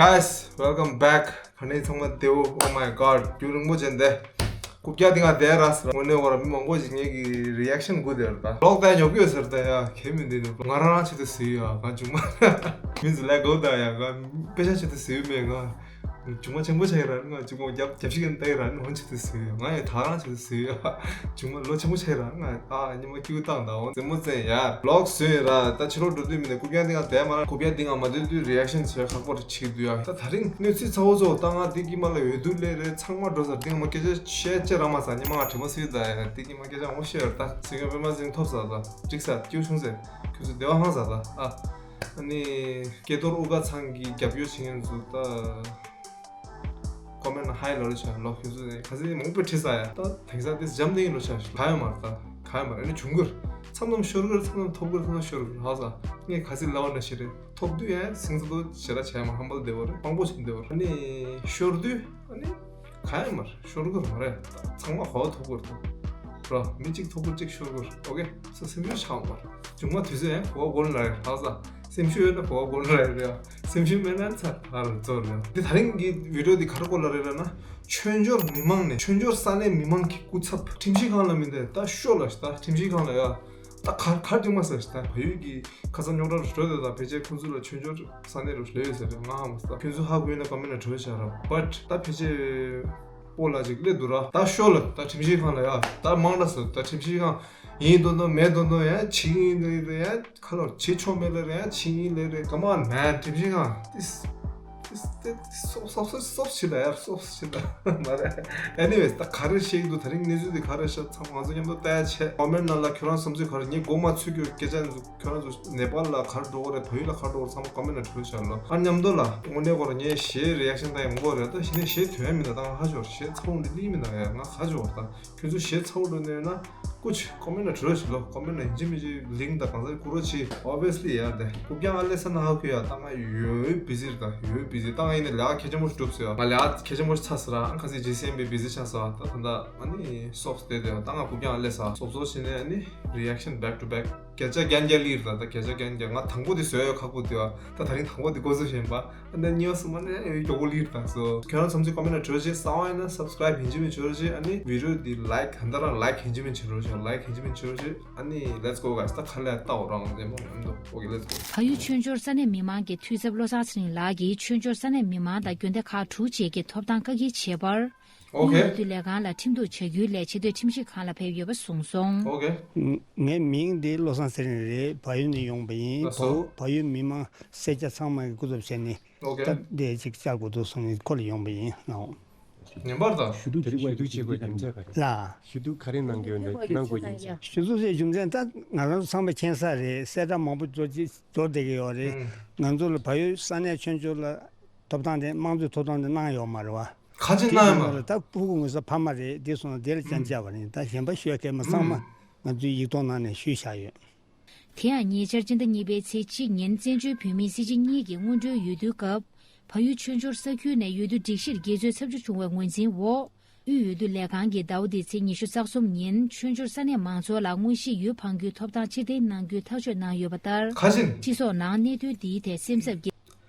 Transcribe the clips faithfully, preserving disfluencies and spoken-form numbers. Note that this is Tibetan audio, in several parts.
Guys, welcome back. ག་ནས་ཚང་མ་བདེ་པོ། Oh my god, རྒྱུན་རིང་པོ་ཅན་དེ། རྐུབ་བཀྱག་འདི་ང་བསྡད་ར་ཟེར། དངོས་གནས་བར་མི་མང་པོ་ཞིག་ངེད་ཀྱི་རི་ཨེག་ཤན་དགོས་དེ་ར། ད་ལོག་ད་ཉོབ་ཡོད་ཟེར། ད་ཡ་གལ་མི་འདི་ནི་ང་རང་རང་ཆེད་དུ་ཟིན་ཡ། ང་ཅུང་མ་མི་ཟི་ལ་གོ་ད་ཡ། ང་དཔེ་ཆ་ཆེད་དུ་ཟིན་མེད། ང་ཅུང་མ་ཆེན་པོ་ཆགས་ར། ང་ཅུང་མ་རྒྱབ་རྒྱབ་ཤིག་ཡན་ད་ཡ་ར། ང་ཧོན་ཆེད་དུ་ཟིན་ཡ། ང་ཡ་ད་རང་ཆེད་དུ་ཟིན་ཡ། ཅུང་མ་ལོ་ཆེན་པོ་ཆགས་ར། ང་ཨ་ཉི་མ་ཀྱུ་བཏང་ད་འོ་ཙེ་མོ་ཙེ་ཡ་ལོག་ཟིན་ར། ད་ཕྱི་ལོག་འགྲོ་དུས་མི་ནས་རྐུབ་བཀྱག་འདི་ང་བསྡད་མ་ར། རྐུབ་བཀྱག་འདི་ང་མ་སྡོད་དུས་རི་ཨེག་ཤན་བྱེད་ཁག་པོ་རེད། ཆིག་དུས་ཡ། ད་ད་རིང་གནས་ཚུལ་ཚ་བོ་ཚོ་ད་ང་འདི་གི་མ་ལ་འོས་བསྡུ་སླེབས་རེད། ཚང་མ་འགྲོ་ས། འདི་ང་མ་སྐད་ཆ་བཤད་ཅེ་ར་མ་ས་ཉི་མ་ང་དྲི་མ་སུས་ད་ཡ། འདི་གི་མ་སྐད་ཆ་ངོ་ཤེས་ར། ད་སུས་ཀྱང་དཔེ་མ་ཟིན་ཐོབ་ས། ད་འགྲིག་ས་སྐྱིད་ཆུང་ཟེར། ཁྱོད་ཚོ་བདེ་བ་ཧང་ས། ད་ཨ་ཨ་ནི་སྐལ་རྡོར་དབུ་དཀར་ཚང་གི་རྒྱབ་སྐྱོར་བྱེད་མཁན་ཚོ་ད་ཀོ་མེན་ཧའི་ལོ་ལོ་ཆ་ལོ། ཁྱོད་ཚོ་ནས་ཁ་སང་མང་པོ་བྲིས་ས་ཡ། ད་དེང་སང་དེ་འཇམ་དེ་ཡིན་ལོ་ཆ་ག་ཡོད་མ་རེད། ད་ག་ཡོད་མ་རེད། ཨ་ནི་བྱུང་གི་རེད། མཚམས་མཚམས་ཤོར་གི་རེད། མཚམས་མཚམས་ཐོབ་གི་རེད། མཚམས་མཚམས་ཤོར་གི་རེད། ཧ་ས་ངས་ཁ་སང་ལབ་པ་ནང་བཞིན་རེད། ཐོབ་དུས་ཡང་སིང་སི་ལོ་ཞེ་དྲག་བྱས་མ། ཧམ་པ་ལ་བདེ་བོ་རེད། དཔང་པོ་བྱེད་བདེ་བོ་རེད། ཨ་ནི་ཤོར་དུས་ཨ་ནི་ག་ཡོད་མ་རེད། ཤོར་གི་རེད་མ་རེད། ཚང་མ་གོ་བ་ཐོབ་གི་རེད། ར་མི་གཅིག་ཐོབ་གི་རེད། གཅིག་ཤོར་གི་རེད། ཨོ་ཀེ། ས་སེམས་ཤུགས་ཆག་མ་རེད། ཅུང་མ་དུས་ཚོད་ཡང་གོ་བ་གོ་ལ་རེད། ཧ་ས་སེམས་ཤུགས་ཡོད་ན་གོ་བ་གོ་ལ་རེད། རེད། སེམས་ཤུགས་མེད་ན་ཚར་ཧ་ར་ཚོར་རེད། འདི་ད་རིང་གི་བི་ཌིའོ་འདི་ག་རེ་སྐོར་ལ་རེད་ལབ་ན། ཆོས་འབྱོར་མི་མང་ནས་ཆོས་འབྱོར་ས་གནས་མི་མང་གི་སྐུ་ཚབ་ཁྲིམས་ཞིབ་ཁང་ལ་མི་འདེད་ད་ཤོག་ལ་ད་ཁྲིམས་ཞིབ་ཁང་ལ་ཡ། ད་གར་གར་ཅུང་མ་ཟེར་ད་བལ་ཡུལ་གྱི་ཁ་སང་རྙོག་དྲ་རུ་འགྲོ་དེ་ད་ཕལ་ཆེར་ཁོང་ཚོ་ལ་ཆོས་འབྱོར་ས་གནས་རུ་ལོས་ཡོད་ཟེར་རེད། ང་ཧ་མ་ཟེར། ཁྱོད་ཚོ་ཧ་གོ་ཡོད་ན་ཀོ་མེན་ལ་བྲོས་བྱ་ར། བཊ་ད་ཕལ་ཆེར་པོ་ལ་ཅིག་སླེབས་འདུག་ར། ད་ཤོག་ལ་ད་ཁྲིམས་ཞིབ་ཁང་ལ་ཡ། ད་མང་ལ་ཟེར། ད་ཁྲིམས་ཞིབ་ཁང་ཡིན་དོན་དོན་མེད་དོན་དོན་ཡ་ཆིག་ཡིན་དོན་ཡ་ཁ་ལོར་བྱེད་ཆོག་མེད་ལ་རེད། ཡ་ཆིག་ཡིན་ལེ་རེད། ཀ་མ་ན་མན། ཁྲིམས་ཞིབ་ཁང་ཏིས་ཏིས་ཏིས་སོབ་སོབ་སོབ་སོབ་ཕྱིན་ལ་ཡ། སོབ་ཕྱིན་ལ་མ་རེད། ཨེ་ནི་ཝེས་ད་ག་རེ་བཤད་ཀྱི་འདུག་ད་རིང་གནས་ཚུལ་འདི་ག་རེ་ཤག་ཚང་མ་ང་ཚོ་མཉམ་དུ་ལྟ་ཡ་བྱེད། ཀོ་མེན་ནང་ལ་ཁྱོད་རང་བསམ་ཚུལ་ག་རེ། ངས་མགོ་མ་ཚོས་རྒྱུ་སྐད་ཆ་འདུག་ཁྱོད་རང་ཚོ་ནེ་པཱལ་ལ་ག་རེ་འགྲོ་གི་རེད། བལ་ཡུལ་ལ་ག་རེ་འགྲོ་གི་རེད། ཚང་མ་ཀོ་མེན་ལ་བྲིས་བཞག་ལོ། ཨ་མཉམ་དུ་ལ་དངོས་གནས་ཁོ་རང་ངས་གཞས་རི་ཨེག་ཤན་ད་ཡང་མང་པོ་རེད། ད་གཞི་ནས་གཞས་ཐོན་ཡ་མི་འདུག་ད་ང་ཧ་ཅོ་གཞས་ཚ་བོ་འདི་ལི་མི་འདུག་ཡ། ང་ཧ་ཅོ་བ་ད་ཁྱོད་ཚོ་གཞས་ཚ་བོ་འགྲོ་ནས་ན་ཀུ་ཆ་ཀོ་མེན་ལ་བྲིས་བཞག་ལོ། ཀོ་མེན་ལ་ཡིན་གཅིག་མིན་གཅིག་ལིང་ད་གང་ཟག་ཀུ་རོ་ཆི་ཨོ་བི་ཡས་ལི་ཡ། དེ་རྐུབ་བཀྱག་ཨ་ལེ་ས་ན་ཧ་གོ་ཡ། ད་ང་ཡོད་བི་ཟི་རེད། ད་ཡོད་བི་ཟི། ད་ང་ཡིན་ན་ལས་ཀ་གལ་ཆེན་པོ་ཞིག་སྒྲུབ་སོང་ཡ། ང་ལས་ཀ་གལ་ཆེན་པོ་ཞིག་ཚར་སོང་ར། ཨ་ཁ་སི་ཇི་སི་ཨེམ་བི་བི་ཟི་ཆགས་སོང་ད། ད་ད་ཨ་ནི་སོབ་སྟེ་དེ་ད་ང་རྐུབ་བཀྱག་ཨ་ལེ་ས་སོབ་སོབ་བྱས་ནས་ཨ་ནི་རི་ཨེག་ཤན་བེག་ཊུ་བེག་བརྒྱ་ཆ་བརྒྱ་བརྒྱ་ལི་རེད། ད་ད་བརྒྱ་ཆ་བརྒྱ་བརྒྱ། ང་དང་པོ་དེ་བཟོས་ཡོད་ཁག་པོ་དེ་བ། ད་ད་རིང་དང་པོ་དེ་འགོ་བཟོས་བཞིན་པ། ཨ་ནི་ཉོ་སོང་མ་ནི་ཡོ་གོ་ལིར་དང་སོ། ཁྱོད་རང་ཚམ་ཚིག་ཀོ་མེན་ལ་བྲོས་བྱེད། གསང་བ་ཡིན་ན་སབ་སི་ཀ་རའིབ་ཡིན་གཅིག་མིན་གཅིག་བྱེད། ཨ་ནི་བི་ཌིའོ་འདི་ལའིག་གང་ལྟར་རང་ལའིག་ཡིན་གཅིག་མིན་གཅིག་བྱེད། ལའིག་ཡིན་གཅིག་མིན་གཅིག་བྱེད། ཨ་ནི་let's go guys། ད་ག་ལེར་ལྟ་འོ་རང་འདེམས་པོ་མཉམ་དུ། ཨོ་ཀེ། let's go། བལ་ཡུལ་ཆོས་འབྱོར་ས་གནས་མི་མང་གི་འཐུས་ཚབ་བློ་བཟང་ཚེ་རིང་ལགས་ཀྱིས་ཆོས་འབྱོར་ས་གནས་མི་མང་དང་དགོན་སྡེ་ཁག་དྲུག་བཅས་ཀྱི་ཐོབ་ཐང་བཀག་སྐྱིལ་བྱས་པར། དབུས་འོས་བསྡུ་ལས་ཁང་ལ་ཁྲིམས་གཏུག་བྱ་རྒྱུའི་སླད་ཆེས་ལྟོས་ཁྲིམས་ཞིབ་ཁང་ལ་ཕེབས་ཡོད་པ་གསུངས་སོང་། ཨོ་ཀེ། ངའི་མིང་འདི་བློ་བཟང་ཚེ་རིང་རེད། བལ་ཡུལ་ནས་ཡོང་པ་ཡིན། ལགས་སོ། བལ་བལ་ཡུལ་མི་མང་སེར་སྐྱ་ཚང་མ་གི་སྐུ་ཚབ་བྱས་ནས། ཨོ་ཀེ། སྟབས་བདེ་ཅིག་བཅར་དགོས་འདུག་གསུངས་ནས་ཁོ་ལ་ཡོང་པ་ཡིན་ལགས། ངན་པར་དང་། ཞུ་གཏུག་བྱེད་དགོས་རྒྱུ་མཚན་ག་རེ། ལགས། ཞུ་གཏུག་ག་རེ་གནང་གི་ཡོད་ན་གནང་དགོས་རྒྱུ་མཚན། ཞུ་གཏུག་བྱེད་རྒྱུ་མཚན་ད་ང་རང་ཚོ་ཚང་མ་མཁྱེན་ས་རེད། གསལ་བསྒྲགས་མང་པོ་འབྱོར་གྱི་འབྱོར་བསྡད་ཀྱི་ཡོད་རེད། ང་ཚོ་ལ་བལ་ཡུལ་ས་གནས་ཆོས་འབྱོར་ལ་ཐོབ་ཐང་དེ་དམངས་གཙོའི་ཐོབ་ཐང་དེ་གནང་ཡོད་མ་རེད་བ། ག་ཅི་གནང་ཡོད་མ་རེད། ད་ཕྲུ་གུ་ངོས་ས་ཕ་མ་རེད། འདི་སོང་ན་དེ་ལ་སྐྱོན་བཅར་བ་རེད། ད་གཞན་པ་ཞུ་ཡ་གལ་མ་ཚང་མ་ང་ཚོའི་ཡིག་ཐོག་ནང་ནས་ཞུས་བཞག་ཡོད། དེ་ཡང་ཉེ་ཆར་སྤྱི་ཟླ་གཉིས་པའི་ཚེས་གཅིག་ཉིན་བཙན་བྱོལ་བོད་མིའི་སྲིད་སྤྱི་གཉིས་ཀྱི་སྔོན་འགྲོའི་འོས་བསྡུའི་སྐབས། བལ་ཡུལ་ཆོས་འབྱོར་ས་ཁུལ་ནས་འོས་བསྡུ་སྒྲིག་གཞིར་འགལ་འཛོལ་ཚབས་ཆེ་བྱུང་བའི་ངོས་འཛིན་འོག་དབུས་འོས་བསྡུ་ལས་ཁང་གིས་ཟླ་བ་འདིའི་ཚེས་ཉི་ཤུ་རྩ་གསུམ་ཉིན་ཆོས་འབྱོར་ས་གནས་མང་ཚོགས་ལ་དངོས་གཞིའི་འོས་འཕང་རྒྱུའི་ཐོབ་ཐང་ཕྱིར་འཐེན་གནང་རྒྱུའི་ཐག་གཅོད་གནང་ཡོད་པ་ལྟར། ག་ཅི། སྤྱི་ཚོགས་ནང་གནད་དོན་འདིའི་ཐད་སེམས་འཚབ་སྐྱེ།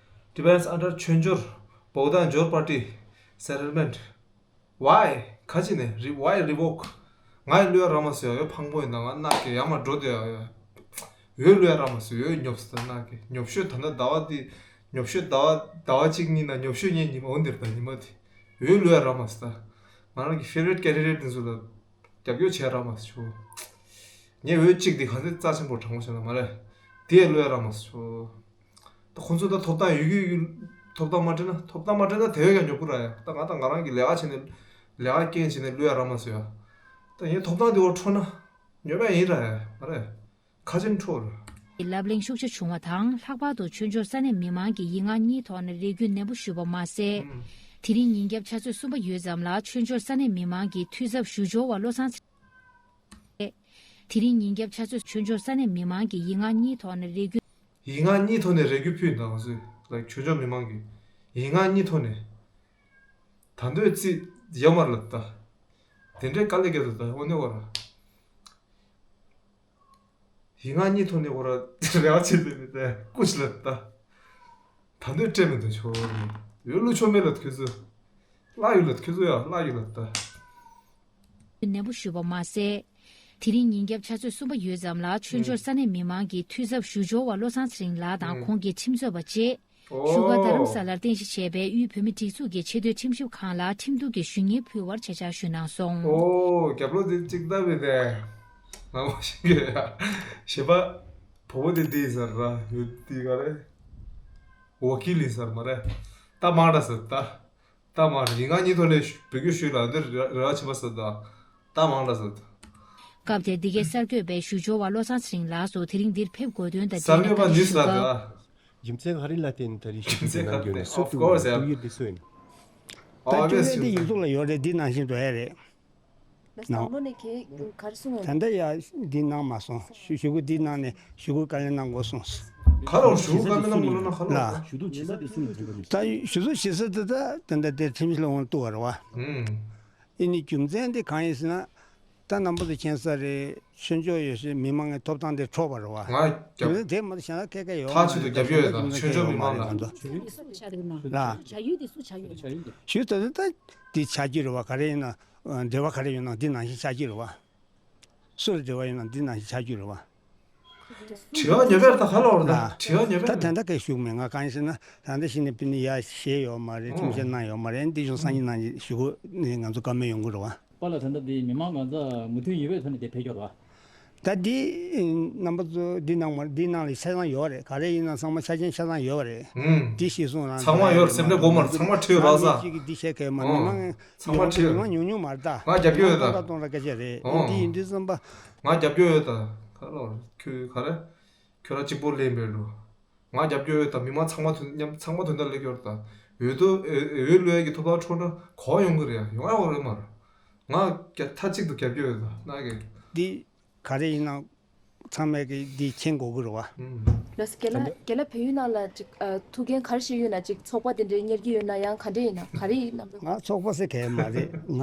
Depends under ཆོས་འབྱོར་བོག་དང་འབྱོར་པར་ཊི་སེ་ཊལ་མེན་ཊི། Why? ག་ཅི་ནས་རི་why revoke། ང་ཡི་བློས་ར་མ་སོ་ཡ། འོས་འཕང་པོ་ཡིན་ད་ང་ནག་གི་ཡ་མ་འགྲོ་དེ་ཡ། འོས་བློས་ར་མ་སོ་ཡ། འོས་ཉོབ་སོ་ད་ནག་གི་ཉོབ་ཤོས་ད་ལྟ་ཟླ་བ་འདི་ཉོབ་ཤོས་ཟླ་བ་ཟླ་བ་གཅིག་གཉིས་ན་ཉོབ་ཤོས་ངའི་ཉི་མ་འོ་འདིར་ད་ཉི་མ་དེ་འོས་བློས་ར་མ་སོ་ད། ང་རང་གི་ཕེ་ཝ་རི་ཊི་ཀེན་ཌི་ཌེ་ཊི་འདི་ཚོ་ལ་རྒྱབ་སྐྱོར་བྱས་ར་མ་སོ་ཆུ། ངའི་འོས་གཅིག་འདི་ག་ཚོད་རྩ་ཆེན་པོ་དྲང་པོ་བྱས་ན་མ་རེད། དེ་བློས་ར་མ་སོ་ཆུ། ད་ཁོང་ཚོ་ད་ཐོབ་ཐང་ཡོད་ཀྱི་ཡོད། ཐོབ་ཐང་མ་སྤྲད་ན་ཐོབ་ཐང་མ་སྤྲད་ན་དེ་བས་ཀྱང་ཉོབ་ཀྱི་ར་ཡ། ད་ང་ད་ང་རང་གི་ལས་ཀ་བྱས་ནས་ལས་ཀ་རྐྱེན་བྱས་ནས་བློས་ར་མ་སོ་ཡ། ད་ངས་ཐོབ་ཐང་དེ་བོ་འཕྲོག་ན་ཉོབ་ཡ་ཡིན་ར་ཡ་མ་རེད། ཁ་ཆེམས་འཕྲོག་ར། ལབ་གླེང་ཤུགས་ཆེ་བྱུང་བ་དང་། ལྷག་པར་དུ་ཆོས་འབྱོར་ས་གནས་མི་མང་གིས་ཡིག་ངག་གཉིས་ཐོག་ནས་རེ་སྐུལ་ནན་པོ་ཞུས་པ་མ་ཟད། ཨུམ། དེ་རིང་ཉིན་རྒྱབ་ཆུ་ཚོད་གསུམ་པ་ཡོལ་ཙམ་ལ་ཆོས་འབྱོར་ས་གནས་མི་མང་གི་འཐུས་ཚབ་ཞུ་སྦྱོར་བ་བློ་བཟང་ཚེ། དེ་རིང་ཉིན་རྒྱབ་ཆུ་ཚོད་ཆོས་འབྱོར་ས་གནས་མི་མང་གིས་ཡིག་ངག་གཉིས་ཐོག་ནས་རེ་སྐུལ། ཡིག་ངག་གཉིས་ཐོག་ནས་རེ་སྐུལ་ཕུལ་ཡིན་ད། ང་ཚོས་ལ་ཆོས་འབྱོར་མི་མང་གིས་ཡིག་ངག་གཉིས་ཐོག་ནས་ད་འདོད་རྩིས་ཡོད་མ་རེད་ལབ་ད། དེ་འདྲའི་དཀའ་ལས་བརྒྱབ་ད། ད་དངོས་གནས་བ་ར། ཡིག་ངག་གཉིས་ཐོག་ནས་བ་ར་རེ་བ་བྱེད་དུས་མི་ད་སྐུ་ཞིག་ལབ་ད། ད་འདོད་སྤྲད་མི་འདུག་ཆོག་ཡོད་ལུ་ཆོག་མེད་ལ་ཁྱོད་ཚོ། བརླག་ཡོད་ལ་ཁྱོད་ཚོ་ཡ་བརླག་ཡོད་ལ་ད། ནན་པོ་ཞུས་པ་མ་ཟད། དེ་རིང་ཉིན་རྒྱབ་ཆུ་ཚོད་གསུམ་པ་ཡོལ་ཙམ་ལ་ཆོས་འབྱོར་ས་གནས་མི་མང་གིས་འཐུས་ཚབ་ཞུ་སྦྱོར་བ་བློ་བཟང་ཚེ་རིང་ལགས་དང་ཁོང་གི་ཁྲིམས་རྩོད་པ་བཅས། བཞུགས་སྒར་རྡ་རམ་ས་ལར་རྟེན་གཞི་བྱས་པའི་དབུས་བོད་མིའི་སྒྲིག་འཛུགས་ཀྱི་ཆེས་མཐོའི་ཁྲིམས་ཞིབ་ཁང་ལ་ཁྲིམས་གཏུག་གི་ཞུ་སྙན་ཕུལ་བར་ཆ་འཇོག་ཞུས་གནང་སོང་། ཨོ་རྒྱབ་ལོགས་དེ་གཅིག་ལྟ་བུ་དེ། ང་མ་ཤེས་གི་ཡ། གཞན་པ། བུ་མོ་དེ་དེ་ཡིན་ས་ར་ཡོད་དེ་ག་རེ། ཝ་ཀི་ལི་ཡིན་ས་ར་མ་རེད། ད་མང་ར་ཟེར་ད། ད་མང་ར་ཡིན་ང་གཉིས་ཐོག་ནས་བོད་སྐད་ཞུས་ལ་འདིར་རེ་བ་ཆེ་བ་ཟེར་ད། ད་མང་ར་ཟེར་ད། སྐབས་དེར་འདི་གའི་གསར་འགོད་པས་ཞུ་སྦྱོར་བ་བློ་བཟང་ཚེ་རིང་ལགས་སུ་དེ་རིང་འདིར་ཕེབས་དགོས་དོན་དང་འབྲེལ་ནས་བཀའ་འདྲི་ཞུས་སྐབས། རྒྱུ་མཚན་ག་རེ་ལ་བརྟེན་ནས་ད་རེས་ཞུ་རྒྱུ་གནང་རྒྱུ་ནི་སུ་གཏུག་པ་གཏུག་ཡུལ་འདི་སུ་ཡིན། ད་བཅོས་མིན་དེ་ཡིག་ཚོགས་ལ་ཡོད་རེད། འདི་ནང་བཞིན་འགྲོ་ཡ་རེད། ལགས་སོ། དང་པོ་ནས་ཁྱེད་ག་རེ་གསུངས་ཡོད། ད་ལྟ་ཡ་འདི་གནང་མ་སོང་། ཞུ་ཞུ་སྐུལ་འདི་གནང་ནས་ཞུ་སྐུལ་བཀའ་ལན་གནང་དགོས་གསུངས། ག་རེ་ཞུ་སྐུལ་བཀའ་ལན་གནང་དགོས་ལབ་ན་ག་རེ། ལ། ཞུ་གཏུག་བྱེད་ས་དེ་སུ་ཡིན་དྲན་པ་རེད། ད་ཞུ་གཏུག་བྱེད་ས་དེ་ད་ད་ལྟ་དེ་ཁྲིམས་ཞིབ་ལ་འོང་གཏུག་པ་རེད་བ། ཨུམ། ཨེ་ནི་རྒྱུ་མཚན་དེ་གང་ཡིན་ཟེར་ན། ད་རྣམ་པ་ཚོ་མཁྱེན་ས་རེད། ཆོས་འབྱོར་ཡོད་སའི་མི་མང་གི་ཐོབ་ཐང་དེ་འཕྲོག་པ་རེད་བ། ང་རྒྱབ། དེ་མ་གཏོགས་གཞན་ལ་སྐད་ཆ་ཡོད་མ་རེད། མཐའ་གཅིག་ཏུ་རྒྱབ་སྐྱོར་ཡོད་ད། ཆོས་འབྱོར་མི་མང་ལ། ལ། བྱ་ཡུལ་དེ་སུ་བྱ་ཡུལ་རེད། ཞུ་ད་ད་འདི་བྱ་རྒྱུ་རེད་བ། ག་རེ་ཡིན་ན་འབྲེལ་བ་ག་རེ་ཡོད་ན་འདི་ནང་བཞིན་བྱ་རྒྱུ་རེད་བ། སུ་ལ་འབྲེལ་བ་ཡོད་ན་འདི་ནང་བཞིན་བྱ་རྒྱུ་རེད་བ། དྲི་བ་ཉོས་པས་ད་ག་ལོར་ད། ལ། དྲི་བ་ཉོས་པས། ད་དེ་འདྲ་སྐད་ཞུགས་མེད། ང་གང་ཡིན་ཟེར་ན་ད་ལྟ་ཞིག་ནས་དཔེར་ན་ཡ་བཞེས་ཡོད་མ་རེད། ཁྲིམས་བཤེར་གནང་ཡོད་མ་རེད། འདི་བཞིན་སང་ཉིན་གནང་ཞུ་དགོས་ནས་ང་ཚོ་བཀའ་མོལ་ཡོང་གི་རེད་བ། པཱ་ལགས་ད་ལྟ་འདི་མི་མང་གང་ཚ་མོས་མཐུན་ཡོད་པའི་ཐོག་ནས་དེ་ཕེབས་ཀྱི་ཡོད་རེད་བ། ད་འདི་རྣམ་པ་ཚོ་འདི་ནང་མ་འདི་ནང་ལ་ཆ་ཚང་ཡོད་རེད། ག་རེ་ཡིན་ན་ཚང་མ་ཆ་རྐྱེན་ཆ་ཚང་ཡོད་རེད། ཨུམ། འདི་ཤེས་སོང་རང་ཚང་མ་ཡོད་རེད། སེམས་ཁྲལ་དགོས་མ་རེད། ཚང་མ་ཁྲིད་ཡོད་རེད་ས། གཅིག་གིས་འདི་བཤད་མཁན་མ་རེད། མི་མང་ཚང་མ་ཁྲིད་ཡོད་རེད། མི་མང་ཉུང་ཉུང་མ་རེད་ད། ང་རྒྱབ་སྐྱོར་ཡོད་ད། སྟོང་དང་སྟོང་ར་སྐད་ཆ་རེད། ཨོ། འདི་ཡིན་དུས་ཙམ་པ། ང་རྒྱབ་སྐྱོར་ཡོད་ད། ག་ལོར་ཁྱོད་ག་རེ། ཁྱོད་རང་གཅིག་པོ་ལེན་པའི་འགྲོ། ང་རྒྱབ་སྐྱོར་ཡོད་དང་མི་མང་ཚང་མ་དོན་མཉམ་ཚང་མ་དོན་དག་ལས་སྐྱོར་དང་། འོས་ཐོ་འོས་འོས་བླུག་ཡས་ཀྱི་ཐོབ་ཐང་འཕྲོག་ན་གོ་བ་ཡོང་གི་རེད་ཡ། ཡོང་ཡ་གོ་རེད་མ་རེད། ང་རྒྱ་མཐའ་གཅིག་ཏུ་རྒྱབ་སྐྱོར་ཡོད་དང་ན་གི། འདི་ག་རེ་ཡིན་ན་ཚང་མས་ཀྱི་འདི་མཁྱེན་དགོས་ཀྱི་རེད་བ། ཨུམ། ལགས་སོ། རྒན་ལགས་རྒན་ལགས་བལ་ཡུལ་ནང་ལ་ཅིག་ཨ་ཐུགས་འགན་ག་རེ་ཞིག་ཡོད་ན། ཅིག་ཚོགས་པ་དེ་འདྲའི་གཉེར་གྱི་ཡོད་ན་ཡང་ག་འདྲ་ཡིན་ན་ག་རེ་ཡིན་ནམ། ང་ཚོགས་པ་ཟེར་གལ་མ་རེད། ང་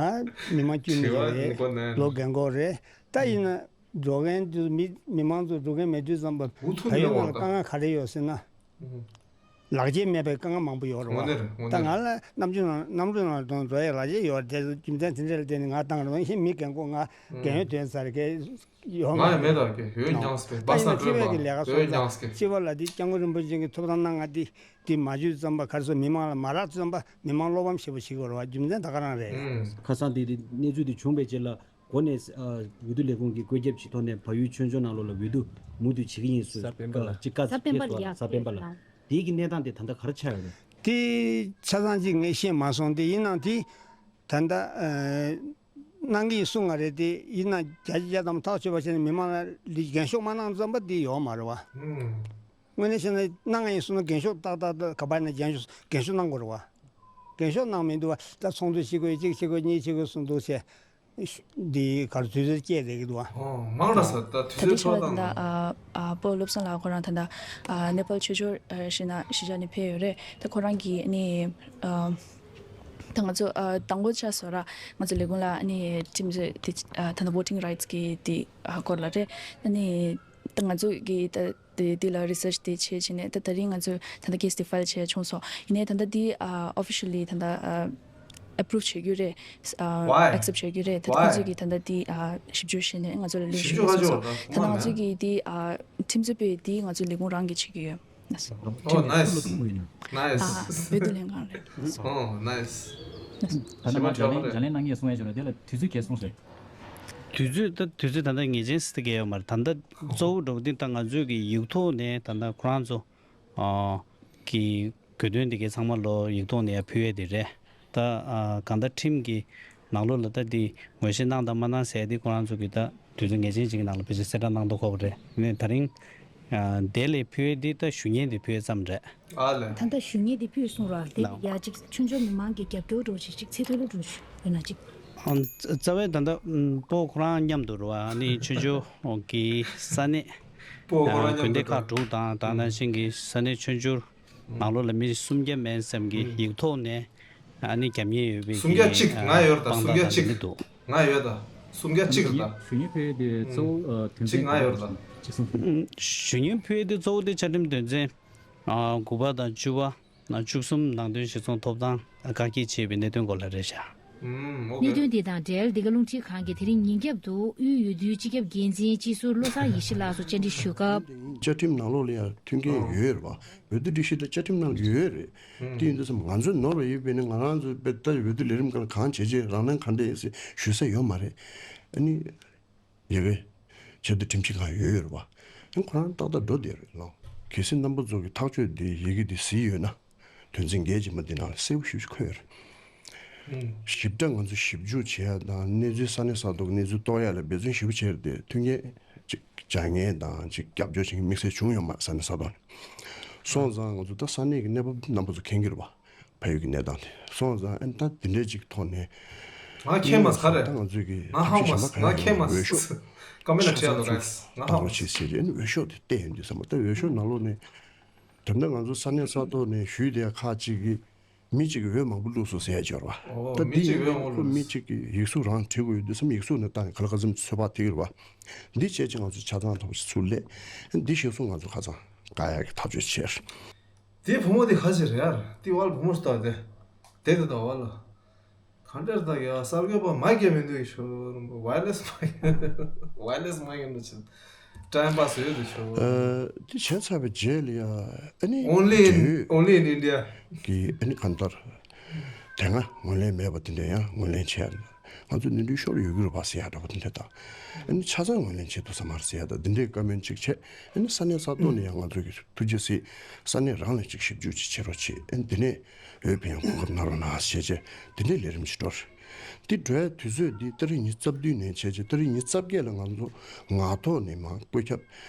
མི་མང་དཀྱུས་མ་ཞིག་རེད། ལོ་རྒན་གོག་རེད། ད་ཡིན་ན། འགྲོ་མཁན་དུ་མི་མི་མང་ཚོ་འགྲོ་མཁན་མེད་དུས་ཙམ་པ། འུ་ཐུག་བལ་ཡུལ་ནང་ལ་དཀའ་ངལ་ག་རེ་ཡོད་ཟེར་ན། ཨུ་ཧུ། ལག་འཁྱེར་མེད་པའི་དཀའ་ངལ་མང་པོ་ཡོད་རེད་བ། དངོས་གནས་རེད། དངོས་གནས་རེད། ད་ང་ལ་གནམ་གྲུ་ནང་གནམ་གྲུ་ནང་དུ་འགྲོ་ཡའི་ལག་འཁྱེར་ཡོད་རེད་དེ། རྒྱུ་མཚན་དེ་འདྲ་ལ་བརྟེན་ནས་ང་བཏང་རེད་བ། ཡིན་ཕྱིན་མི་རྒན་གོག་ང་ཨུ། རྒན་ཡོལ་དོན་ཚར་གི་ཡོད་མ་ང་ཡང་མེད་རེད། ད་ཡོད་མྱངས་ཏེ་ད་བ་ཡིན་ན་སང་སྤྱི་པའི་གི་ལས་ཀ་སོང་ཙང་སྤྱི་པ་ལ་འདི་སྐྱབས་མགོན་རིན་པོ་ཆེ་གི་ཐོབ་ཐང་གནང་ང་འདི་འདི་མ་བརྒྱུད་ཙམ་པ་ག་རེ་ཟེར། མི་མང་ལ་མ་རག་ཙམ་པ་མི་མང་བློ་ཕམ་ཞེ་པོ་བྱེད་དགོས་རེད་བ། རྒྱུ་མཚན་ད་ག་རང་རེད། ཨུ། ཁ་སང་དེ་གནས་ཚུལ་དེ་བྱུང་བའི་རྗེས་ལ། འགོ་ནས་ཨ་འོས་བསྡུ་ལས་ཁུངས་ཀྱིས་བཀོད་ཁྱབ་ཀྱི་ཐོག་ནས་བལ་ཡུལ་ཆོས་འབྱོར་ནང་ལོགས་ལ་འོས་བསྡུ་མུ་མཐུད་བྱེད་ཀྱི་ཡིན་ཟེར། གཟའ་སྤེན་པ་ལ་ཅིག་བཀའ་ཡ་ཕེབས་སོང་ལ། དེའི་གི་གནས་སྟངས་དེ་ད་ལྟ་ག་རེ་ཆགས་ཡོད་རེད། དེ་ཆ་ཚང་ཅིག་ངས་ཤེས་མ་སོང་། དེ་ཡིན་ནའང་དེ་ད་ལྟ་ཨ་གནང་གི་ཡིན་གསུང་ང་རེད། དེ་ཡིན་ན་བརྒྱ་ཆ་བརྒྱ་ཐམ་པ་ཐག་ཆོད་པ་བྱས་ནས་མི་མང་ལ་འགན་ཤོག་མ་གནང་ཙམ་པ་དེ་ཡོད་མ་རེད་བ། ཨུམ། དངོས་གནས་བཤད་ན་གནང་ཡིན་གསུངས་ན་འགན་ཤོག་ཏག་ཏག་ཏག་ག་པར་ནས་འགན་ཤོག་འགན་ཤོག་གནང་དགོས་རེད་བ། འགན་ཤོག་གནང་མི་འདུག་བ། ད་ཚོགས་འདུ་བྱེད་དགོས། གཅིག་བྱེད་དགོས། གཉིས་བྱེད་དགོས་གསུངས་འདུག་བྱས། འདི་གར་དུས་ཚོད་བསྐྱལ་བསྡད་ཀྱི་འདུག་བ། ཨོ་མང་ལ་ས་ད་དུས་ད་ལྟའི་ཚོད་ཆར་ལ་ད་ལྟ་ཨ་ཨ་སྤོ་བློ་བཟང་ལགས་ཁོ་རང་ད་ལྟ་ཨ་ནེ་པཱལ་ཆོས་འབྱོར་ཨ་ཞིག་ན་གཞིས་ཆགས་ནས་ཕེབས་ཡོད་རེད། ད་ཁོ་རང་གིས་ནི་ཨ་ད་ང་ཚོ་ཨ་དང་པོ་ཆ་བཞག་ན་ང་ཚོ་ལས་ཁུངས་ལ་ནི་ཁྲིམས་རྩོད་དེ་ཨ་ད་ལྟ་voting rights་གི་དེ་ཨ་སྐོར་ལ་རེད། ད་ནི་ད་ང་ཚོ་གི་ད་དེ་དེ་ལ་research་དེ་བྱས་བྱས་ནས་ད་ད་རིང་ང་ཚོས་ད་ལྟ་case་དེ་file་བྱས་བྱུང་སོང་། ཡིན་ནའི་ད་ལྟ་དེ་ཨ་officially་ད་ལྟ་ཨ་approve་བྱེད་རྒྱུ་རེད། ཨ་Why? Accept་བྱེད་རྒྱུ་རེད། ད་ལྟ་ཁོང་ཚོས་ཀྱིས་ད་ལྟ་དེ་ཨ་ཞིབ་འཇུག་བྱས་ནས་ང་ཚོ་ལ་ལན་ཞུ་གི་སོང་སོང་། ད་ལྟ་ང་ཚོས་ཀྱིས་དེ་ཨ་ཁྲིམས་རྩོད་པས་དེ་ང་ཚོའི་ལས་ཁུངས་རང་གིས་བྱེད་ཀྱི་ཡོད། Oh, nice. Nice. ཨ་འོས་བསྡུ་ལྷན་ཁང་རེད། Oh, nice. ད་ནང་ལྗགས་ལན་ལྗགས་ལན་གནང་ངེས་གསུང་ཡ་ཞོར་དེ་ལ་དུས་ཚོད་གས་སོང་ཟེར། དུས་ཚོད་ད་དུས་ཚོད་ད་ལྟ་ངེས་ཅན་ཟེར་གྱི་ཡོད་མ་རེད། ད་ལྟ་གཙོ་བོ་འགྲོ་བ་འདི་ད་ང་ཚོས་ཀྱི་ཡིག་ཐོག་ནས་ད་ལྟ་ཁོ་རང་ཚོ་ཨ་གི་དགོས་འདུན་འདི་གའི་ཚང་མ་ལོ་ཡིག་ཐོག་ནས་ཡ་ཕུལ་ཡས་དེ་རེད། ད་ཨ་གང་ལྟར་ཁྲིམས་ཀྱི་ནང་ལོགས་ལ་ད་འདི་ངོས་བཞེས་གནང་དང་མ་གནང་ཟེར་ཡ་འདི་ཁོ་རང་ཚོ་གི་ད་དུས་ཚོད་ངེས་ཅན་ཅིག་གི་ནང་ལ་ཕལ་ཆེར་གསལ་བསྒྲགས་གནང་དགོས་ཁོ་པ་རེད། ནས་ད་རིང་ཨ་དེ་ལས་ཕུལ་ཡས་འདི་ད་ཞུ་སྙན་འདི་ཕུལ་ཡས་ཙམ་རེད། ཨ་ལས། ད་ལྟ་ཞུ་སྙན་འདི་ཕུལ་སོང་ར། དེ་ལ་ཡ་ཅིག་ཆོས་འབྱོར་མི་མང་གི་རྒྱབ་སྐྱོར་འགྲོ་ཅིག་ཅིག་ཚད་མཐོ་ལོ་འགྲོ་ཞུ་ཡོད་ན་ཅིག་ཨ་རྩ་བའི་ད་ལྟ་ཨམ་སྤོ་ཁོ་རང་མཉམ་དུ་རེད་བ། ཨ་ནི་ཆོས་འབྱོར་གི་ས་གནས་སྤོ་ཁོ་རང་མཉམ་དུ་དགོན་སྡེ་ཁག་དྲུག་དང་ད་ནང་བཞིན་གྱི་ས་གནས་ཆོས་འབྱོར་ནང་ལོགས་ལ་མི་སུམ་བརྒྱ་མན་ཙམ་གྱིས་ཡིག་ཐོག་ནས་ཨ་ནི་རྒྱབ་གཉེར་ཡོད་པའི་སུམ་བརྒྱ་གཅིག་ང་ཡོད་ད། སུམ་བརྒྱ་གཅིག་ང་ཡོད་ད། སུམ་བརྒྱ་གཅིག་རེད་ད། ཞུ་སྙན་ཕུལ་ཡས་དེ་གཙོ་བོ་དོན་ཚན་གཅིག་ང་ཡོད་ད། ཞུ་སྙན་ཕུལ་ཡས་དེ་གཙོ་བོ་དེ་བཅའ་ཁྲིམས་དོན་ཚན་དགུ་པ་དང་བཅུ་པ། ན་བཅུ་གསུམ་ནང་དོན་གཞི་ཚོགས་ཐོབ་ཐང་བཀག་སྐྱིལ་བྱས་པའི་གནད་དོན་སྐོར་ལ་རེད་བཞག་ཨུམ། ཨོ་གནད་ཁེ། དོན་དེ་དང་འབྲེལ་འདི་ག་རླུང་འཕྲིན་ཁང་གིས་དེ་རིང་ཉིན་རྒྱབ་ཏུ་དབུས་འོས་བསྡུའི་སྤྱི་ཁྱབ་འགན་འཛིན་སྤྱི་ཟུར་བློ་བཟང་ཡེ་ཤེས་ལགས་སུ་བཅར་འདྲི་ཞུ་སྐབས། བཅའ་ཁྲིམས་ནང་ལོགས་ལ་ཡང་མཐུན་རྐྱེན་ཡོད་རེད་བ། འོས་བསྡུ་སྒྲིག་གཞི་དང་བཅའ་ཁྲིམས་ནང་ལ་ཡོད་རེད། དེ་ཡིན་དུས་ཙམ་ང་ཚོས་ནོར་བ་ཡོད་པས་ནི་ང་རང་ཚོས་དཔེ་ལྟ་འོས་བསྡུ་ལས་རིམ་སྒང་ལ་གང་བྱེད་བྱེད་རང་དབང་གང་འདྲ་ཡིན་ཟེར་ཞུ་ས་ཡོད་མ་རེད། ཨ་ནི། ཡ་གི། ཆེ་བསྟོད་ཁྲིམས་ཞིབ་ཁང་ཡོད་ཡོད་རེད་བ། ཨ་ཁོ་རང་ཏག་ཏག་འགྲོ་བསྡད་རེད་ལོ། གལ་སྲིད་རྣམ་པ་ཚོ་གི་ཐག་གཅོད་དེ་ཡི་གེ་དེ་གཟིགས་ཡོད་ན། དོན་ཚན་བརྒྱད་ཅན་མ་འདི་ནང་ལ་གསལ་པོ་ཞེ་པོ་ཅིག་འཁོད་ཡོད་རེད། ཞིབ་ཕྲ་ང་ཚོ་ཞིབ་འཇུག་བྱེད་ཡ་དང་གནས་ཚུལ་ས་གནས་ས་ཐོག་གི་གནས་ཚུལ་རྟོགས་ཡ་ལ་འབད་བརྩོན་ཞེ་པོ་བྱས་ཏེ་མཐུན་རྐྱེན་ཅིག་སྦྱར་མཁན་དང་ཅིག་རྒྱབ་སྐྱོར་བྱེད་མཁན་དམིགས་བསལ་བྱུང་ཡོད་མ་རེད་ས་གནས་ས་ཐོག་ནས། སོང་ཙང་ང་ཚོ་ད་ས་གནས་ཀྱི་གནས་བབ་རྣམ་པ་ཚོ་མཁྱེན་གྱི་རེད་བ། ཕ་ཡུལ་གྱི་གནས་སྟངས་དེ་སོང་ཙང་ཨ་ནི་ད་འདི་འདྲའི་ཅིག་ཐོག་ནས། ང་མཁྱེན་མ་ཟ་ག་རེད། ད་ང་ཚོས་ཀྱི་ང་ཧ་ཐབས་ཤེས་མ་གཞན་པ་ག་ང་རེ་མཁྱེན་མ་ཡོད་འོས་ཤོག་ཟ། ཀ་མེ་ལ་ཆ་ཚང་ཁྲིད་ཡ་ལོ་ཚོས་ག་ང་ཧ་བཏང་མ་རོགས་བྱེད་ཟ་ཟེར་ཨ་ནི་འོས་ཤོག་དེ་བལྟས་ཡོང་དུས་ཙམ་པ་ད་འོས་ཤོག་ནང་ལོགས་ནས། དེ་ནས་ང་ཚོ་ས་གནས་ས་ཐོག་ནས་ཞུས་དེ་ཁག་ཅིག་གིས་མི་གཅིག་གིས་འོས་མང་པོ་བླུགས་སོང་ཟེར་ཡ་ཅིག་ཡོད་རེད་བ། ཨོ་ད་མི་འདི་གཅིག་ཡིན་འོས་ན་མང་པོ་ཁོ་མི་བླུགས་གཅིག་གིས་ཡིག་གཟུགས་རང་བྲིས་དགོས་ཡོད་དུས་ཙམ་ཡིག་གཟུགས་ནས་བཏང་ནས་ག་ལ་ག་ཙམ་ཚོད་དཔག་ཐིག་རེད་བ། འདི་བྱས་ཅིག་ང་ཚོ་ཆ་ཚང་ཐོབ་ཅིག་ཚུར་སླེབས། འདི་ཤེས་སོང་ང་ཚོ་ཁ་ཚང་བཀག་ཡ་གི་ཐག་གཅོད་བྱས། དེ་བུ་མོ་དེ་ཁ་ཤས་རེད་ཡ། དེ་བ་ལ་བུ་མོ་ཞིག་ལྟ་དེ། དེ་དེ་ལྟ་བ་ལ། ག་འདྲ་ལྟ་ཡ་གསར་འགོད་པ་མ་སྐྱེ་མི་འདུག་ཡ་ཤོ། ཝའི་ལེ་སི་མ་ཡིན། ཝའི་ལེ་སི་མ་ཡིན་ནོ་ཆེན། ཊའིམ་པ་སི་ཡོད་དུ་ཤོ། ཨ། དེ་བྱས་ཚར་བའི་རྗེས་ལ་ཡ། ཨ་ནི། Only in འབྲེལ་ཡོད། Only in India། གི་ཨ་ནི་གང་ལྟར། དེ་སྔ་ངོས་ལེན་མེད་པ་དེ་འདྲ་ཡང་ངོས་ལེན་བྱས། ང་ཚོ་ནི་འདུལ་ཤོར་ཡོད་ཀྱི་རེད་པ་ཟེར་ཡ་འདྲ་པོ་དེ་འདྲ་དང་། ཨ་ནི་ཆ་ཚང་ངོས་ལེན་བྱེད་ཐུབ་ས་མ་རེད་ཟེར་ཡ་དང་འདི་འདྲའི་བཀའ་མོལ་ཅིག་བྱས། ཨ་ནི་ས་གནས་ས་ཐོག་ནས་ཡང་ང་ཚོ་གི་ཐུགས་རྗེ་གཟིགས། ས་གནས་རང་ལ་ཅིག་ཞིབ་འཇུག་ཅིག་བྱེད་རོགས་བྱེད། ཨ་ནི་འདི་ནས་འོས་འཕེན་ཡང་གོ་སྐབས་གནང་རོགས་གནང་ཞེས་བྱས་འདི་འདྲའི་ལས་རིམ་ཞིག་འགྲོ་རེད། འདི་འགྲོ་ཡ་དུས་ཚོད་འདི་ཏ་རིག་ཉི་ཤུ་རྩ་བདུན་ནས་བྱས་བྱས་ཏ་རིག་ཉི་ཤུ་རྩ་བརྒྱད་ལ་ང་ཚོ་ངག་ཐོག་ནས་མར་བཀོད་ཁྱབ་